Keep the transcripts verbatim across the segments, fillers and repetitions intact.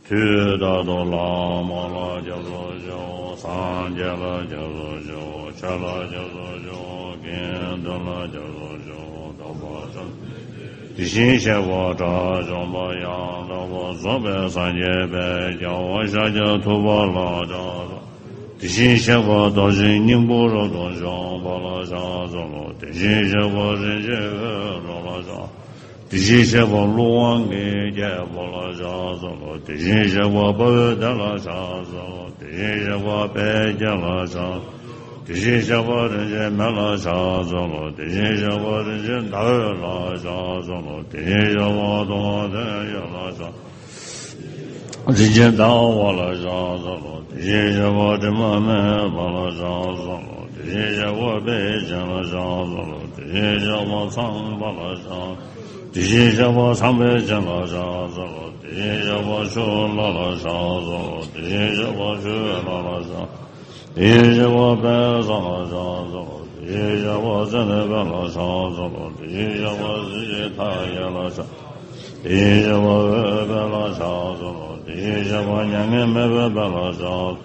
དུས་རྟག་ཏུ་བླ་མ་ལ་སྐྱབས་སུ་མཆིའོ། སངས་རྒྱས་ལ་སྐྱབས་སུ་མཆིའོ། ཆོས་ལ་སྐྱབས་སུ་མཆིའོ། དགེ་འདུན་ལ་སྐྱབས་སུ་མཆིའོ། དམ་པ་བཅོམ་ལྡན་འདས་དེ་བཞིན་གཤེགས་པ་དགྲ་བཅོམ་པ་ཡང་དག་པར་རྫོགས་པའི་སངས་རྒྱས་དཔལ་རྒྱལ་བ་ཤཱཀྱ་ཐུབ་པ་ལ་ཕྱག་འཚལ་ལོ། དེ་བཞིན་གཤེགས་པ་རྡོ་རྗེ་སྙིང་པོ་རབ་ཏུ་འཇོམས་པ་ལ་ཕྱག་འཚལ་ལོ། དེ་བཞིན་གཤེགས་པ་རིན་ཆེན་འོད་འཕྲོ་ལ་ཕྱག་དེ་བཞིན་གཤེགས་པ་ཀླུ་དབང་གིས་བསྐྱེད་པ་ལ་ཕྱག་འཚལ་ལོ། དེ་བཞིན་གཤེགས་པ་དཔའ་བོའི་སྡེ་ལ་ཕྱག་འཚལ་ལོ། དེ་བཞིན་གཤེགས་པ་དཔལ་དགྱེས་ལ་ཕྱག་དེ་བཞིན་གཤེགས་པ་རིན་ཆེན་མེ་ལ་ཕྱག་འཚལ་ལོ། དེ་བཞིན་གཤེགས་པ་རིན་ཆེན་ཟླ་འོད་ལ་ཕྱག་འཚལ་ལོ། དེ་བཞིན་གཤེགས་པ་དུང་འཕང་མདོག་དང་ཡོད་ལ་ཕྱག་དེ་བཞིན་ཟླ་བ་ལ་ཕྱག་འཚལ་ལོ། དེ་བཞིན་གཤེགས་པ་དྲི་མ་མེད་པ་ལ་ཕྱག་འཚལ་ལོ། དེ་བཞིན་གཤེགས་པ་དཔལ་ཆེན་ལ་ཕྱག་འཚལ་ལོ། དེ་བཞིན་གཤེགས་པ་ཚངས་པ་ལ་ཕྱག་དེ་བཞིན་གཤེགས་པ་ཚངས་པའི་སྤྱན་ལ་ཕྱག་འཚལ་ལོ། དེ་བཞིན་གཤེགས་པ་ཆུ་ལྷ་ལ་ཕྱག་འཚལ་ལོ། དེ་བཞིན་གཤེགས་པ་ཆུ་ཡོས་ལྷ་ལ་ཕྱག་དེ་བཞིན་གཤེགས་པ་དཔལ་བཟང་ལ་ཕྱག་འཚལ་ལོ། དེ་བཞིན་གཤེགས་པ་ཙནྡན་དཔལ་ལ་ཕྱག་འཚལ་ལོ། དེ་བཞིན་གཤེགས་པ་གཟི་བརྗིད་མཐའ་ཡས་ལ་ཕྱག་དེ་བཞིན་གཤེགས་པ་འོད་དཔལ་ལ་ཕྱག་འཚལ་ལོ། དེ་བཞིན་གཤེགས་པ་མྱ་ངན་མེད་པའི་དཔལ་ལ་ཕྱག་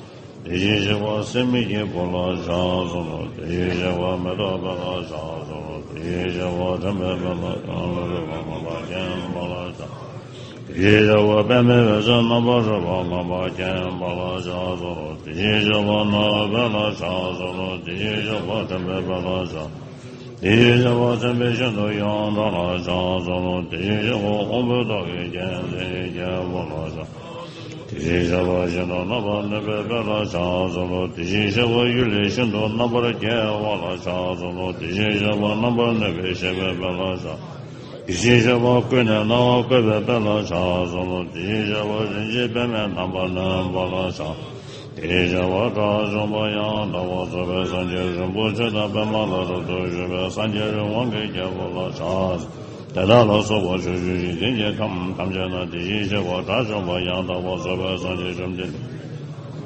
དེ་བཞིན་གཤེགས་པ་སྲེད་མེད་ཀྱི་བུ་ལ་ཕྱག་འཚལ་ལོ། དེ་བཞིན་གཤེགས་པ་མེ་ཏོག་དཔལ་ལ་ཕྱག་འཚལ་ལོ། དེ་བཞིན་གཤེགས་པ་དྲན་པའི་དཔལ་ལ་ཕྱག་འཚལ་ལོ། དེ་བཞིན་གཤེགས་པ་པདྨའི་འོད་ཟེར་རྣམ་པར་རོལ་པ་མངོན་པར་མཁྱེན་པ་ལ་ཕྱག་འཚལ་ལོ། དེ་བཞིན་གཤེགས་པ་ནོར་དཔལ་ལ་ཕྱག་འཚལ་ལོ། དེ་བཞིན་གཤེགས་པ་དྲན་པའི་དཔལ་ལ་ཕྱག་དེ་བཞིན་གཤེགས་པ་མཚན་དཔེ་ཤིན་ཏུ་ཡོངས་གྲགས་ལ་ཕྱག་འཚལ་ལོ། དེ་བཞིན་གཤེགས་པ་དབང་པོའི་ཏོག་གི་རྒྱལ་མཚན་རྒྱལ་པོ་ལ་ཕྱག་དེ་བཞིན་གཤེགས་པ་ཤིན་ཏུ་རྣམ་པར་གནོན་པའི་དཔལ་ལ་ཕྱག་འཚལ་ལོ། དེ་བཞིན་གཤེགས་པ་གཡུལ་ལས་ཤིན་ཏུ་རྣམ་པར་རྒྱལ་བ་ལ་ཕྱག་འཚལ་ལོ། དེ་བཞིན་གཤེགས་པ་རྣམ་པར་གནོན་པའི་གཤེགས་པའི་དཔལ་ལ་ཕྱག་དེ་བཞིན་གཤེགས་པ་ཀུན་ནས་སྣང་བ་བཀོད་པའི་དཔལ་ལ་ཕྱག་འཚལ་ལོ། དེ་བཞིན་གཤེགས་པ་རིན་ཆེན་པདྨས་རྣམ་པར་གནོན་པ་ལ་ཕྱག་དེ་བཞིན་གཤེགས་པ་དགྲ་བཅོམ་པ་ཡང་དག་པར་རྫོགས་པའི་སངས་རྒྱས་རིན་པོ་ཆེ་དང་པདྨ་ལ་རབ་ཏུ་བཞུགས་པའི་སངས་རྒྱས་རི་དབང་གི་རྒྱལ་པོ་ལ་ཕྱག་དེ་དག་ལ་སོགས་པ་ཕྱོགས་བཅུའི་འཇིག་རྟེན་གྱི་ཁམས་ཐམས་ཅད་ན་དེ་བཞིན་གཤེགས་པ་དགྲ་བཅོམ་པ་ཡང་དག་པར་རྫོགས་པའི་སངས་རྒྱས་བཅོམ་ལྡན་འདས།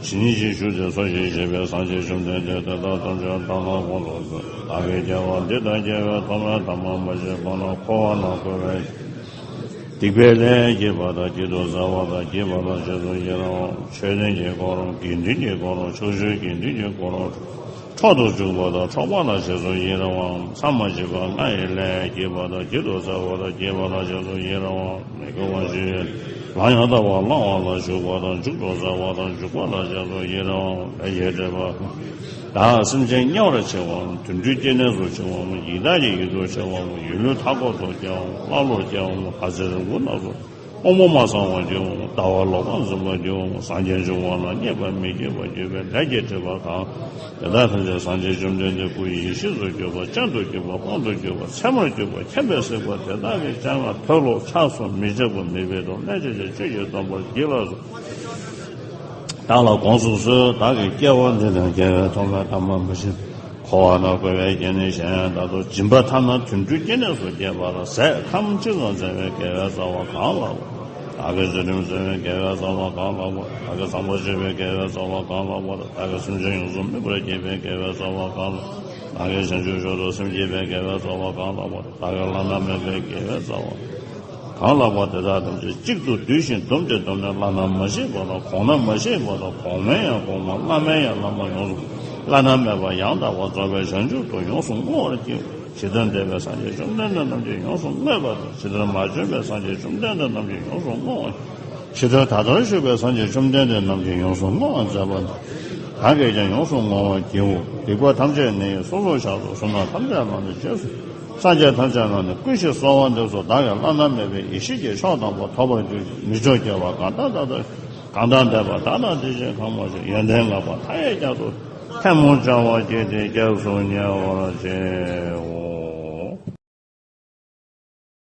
ཇི་སྙེད་ཅིག་བཞུགས་ཏེ་འཚོ་ཞིང་གཞེས་པའི་སངས་རྒྱས་བཅོམ་ལྡན་འདས་དེ་དག་ཐམས་ཅད་བདག་ལ་དགོངས་སུ་གསོལ། བདག་གིས་སྐྱེ་བ་འདི་དང་སྐྱེ་བའི་ཐོག་མའི་ཐ་མ་མ་བྱས་གོང་ན་འཁོར་བ་ན་འཁོར་བའི་སྡིག་པའི་ལས་བགྱིས་པ་དང་བགྱིད་དུ་སྩལ་བ་དང་བགྱིས་པ་ལ་རྗེས་སུ་ཡི་རང་བ། ཆོས་ལྡན་གྱི་འཁོར་དགེ་འདུན་གྱི་འཁོར་ཕྱོགས་བཅུའི་དགེ་འདུན་གྱི་འཁོར་འཕྲོག་ཏུ་འཇུག་པ་དང་འཕྲོག་པ་ལ་རྗེས་སུ་ཡི་རང་བ། མཚམས་མ་མཆིས་པ་ལྔ་ཡི་ལས་བགྱིས་པ་དང་བགྱིད་དུ་སྩལ་བ་དང་བགྱིས་པ་ལ་རྗེས་སུ་ཡི་རང་བ། མི་དགེ་བ་བཅུའི་ལམ་ཡང་དག་པར་བླང་བ་ལ་འཇུག་པ་དང་འཇུག་ཏུ་སྩལ་བ་དང་འཇུག་པ་ལ་རྗེས་སུ་ཡི་རང་བ། ལས་ཀྱི་སྒྲིབ་པ་དག་སེམས་ཅན་དམྱལ་བར་མཆི་བའམ་དུད་འགྲོའི་སྐྱེ་གནས་སུ་མཆི་བའམ་ཡི་དྭགས་ཀྱི་ཡུལ་དུ་མཆི་བའམ་ཡུལ་ལུས་མཐའ་འཁོབ་ཏུ་སྐྱེ་བའམ་ཀླ་ཀློར་སྐྱེ་བའམ་བ་ཚྭའི་རི་བོ་རྣམས་སུ་དབང་པོ་མ་ཚང་བར་སྐྱེ་བའམ་ཟླ་བ་ལོག་པར་འཛིན་པར་སྐྱེ་བའམ་སངས་རྒྱས་འབྱུང་བ་ལ་མཉེས་པར་མི་བགྱིད་པར་གྱུར་པའི་ལས་ཀྱི་སྒྲིབ་པ་གང་དེ་དག་ཐམས་ཅད་སངས་རྒྱས་བཅོམ་ལྡན་འདས་སྐུ་ཡེ་ཤེས་སུ་གྱུར་པ་སྤྱན་དུ་གྱུར་པ་དཔང་དུ་གྱུར་པ་ཚད་མར་གྱུར་པ་མཁྱེན་པས་གཟིགས་པ་དེ་དག་གི་སྤྱན་སྔར་མཐོལ་ལོ་འཆགས་སོ། མི་འཆབ་པ་མི་སྦེད་དོ། སླན་ཆད་ཀྱང་ཆོས་ཀྱི་སྟོན་པར་བགྱིད་ལགས་སོ། བདག་ལ་དགོངས་སུ་གསོལ། བདག་གིས་སྐྱེ་བ་འདི་དང་སྐྱེ་བའི་ཐོག་མའི་ཐ་མ་མ་མཆིས་འཁོར་བ་ན་འཁོར་བའི་སྐྱེ་གནས་གཞན་དག་ཏུ་སྦྱིན་པ་ཐ་ན་དུད་འགྲོའི་སྐྱེ་གནས་སུ་སྐྱེས་པ་ལ་ཟས་ཁམ་གཅིག་ཙམ་སྩལ་བའི་དགེ་བའི་རྩ་བ་གང་ལགས་པ། བདག་གིས་ཚུལ་ཁྲིམས་བསྲུང་བའི་དགེ་བའི་རྩ་བ་གང་ལགས་པ། བདག་གིས་བཟང་པོ་སྤྱོད་པའི་དགེ་བའི་རྩ་བ་གང་ལགས་པ། བདག་གིས་སེམས་ཅན་ཡོངས་སུ་སྨིན་པར་བགྱིས་པའི་དགེ་བའི་རྩ་བ་གང་ལགས། བདག་གིས་བྱང་ཆུབ་མཆོག་ཏུ་སེམས་བསྐྱེད་པའི་དགེ་བའི་རྩ་བ་གང་ལགས་པ། བདག་གིས་བླ་ན་མེད་པའི་དགེ་བའི་རྩ་བ་གང་ལགས་པ། དེ་དག་ཐམས་ཅད་གཅིག་ཏུ་བསྡུས་ཤིང་བསྡོམས་ཏེ་བསྡོམས་ནས་བླ་ན་མ་མཆིས་པ་དང་གོང་ན་མ་མཆིས་པ་དང་གོང་མའི་ཡང་གོང་མ་བླ་མའི་ཡང་བླ་མ་ཡོངས་སུ་བླ་ན་མེད་པ་ཡང་དག་པར་རྫོགས་པའི་བྱང་ཆུབ་ཏུ་ཡོངས་སུ་བསྔོ་བར་བགྱིའོ། ཇི་ལྟར་འདས་པའི་སངས་རྒྱས་བཅོམ་ལྡན་འདས་རྣམས་ཀྱིས་ཡོངས་སུ་བསྔོས་པ་དང་། ཇི་ལྟར་མ་བྱོན་པའི་སངས་རྒྱས་བཅོམ་ལྡན་འདས་རྣམས་ཀྱིས་ཡོངས་སུ་བསྔོ་བ། ཇི་ལྟར་ད་ལྟར་བཞུགས་པའི་སངས་རྒྱས་བཅོམ་ལྡན་འདས་རྣམས་ཀྱིས་ཡོངས་སུ་བསྔོ་བར་མཛད་པ་དང་། བདག་གིས་ཀྱང་ཡོངས་སུ་བསྔོ་བར་བགྱིའོ། སྡིག་པ་ཐམས་ཅད་ནི་སོ་སོར་བཤགས་སོ། བསོད་ནམས་ཐམས་ཅད་ལ་ནི་རྗེས་སུ། སངས་རྒྱས་ཐམས་ཅད་ལ་ནི་བསྐུལ་ཞིང་གསོལ་བ་འདེབས་སོ། བདག་གིས་བླ་ན་མེད་པའི་ཡེ་ཤེས་ཀྱི་མཆོག་དམ་པ་ཐོབ་པར་འགྱུར་ཞིང་། མི་མཆོག་སྐྱེ་བ་གང་དག་ད་ལྟ་གང་དག་འདས་པ་དག་དང་དེ་བཞིན་གང་མ་བྱོན་ཡོན་ཏན་བསྔགས་པ་མཐའ་ཡས་རྒྱ་མཚོ་ཐལ་མོ་སྦྱར་བ་བགྱིས་ཏེ་སྐྱབས་སུ་ཉེ་བར་མཆིའོ།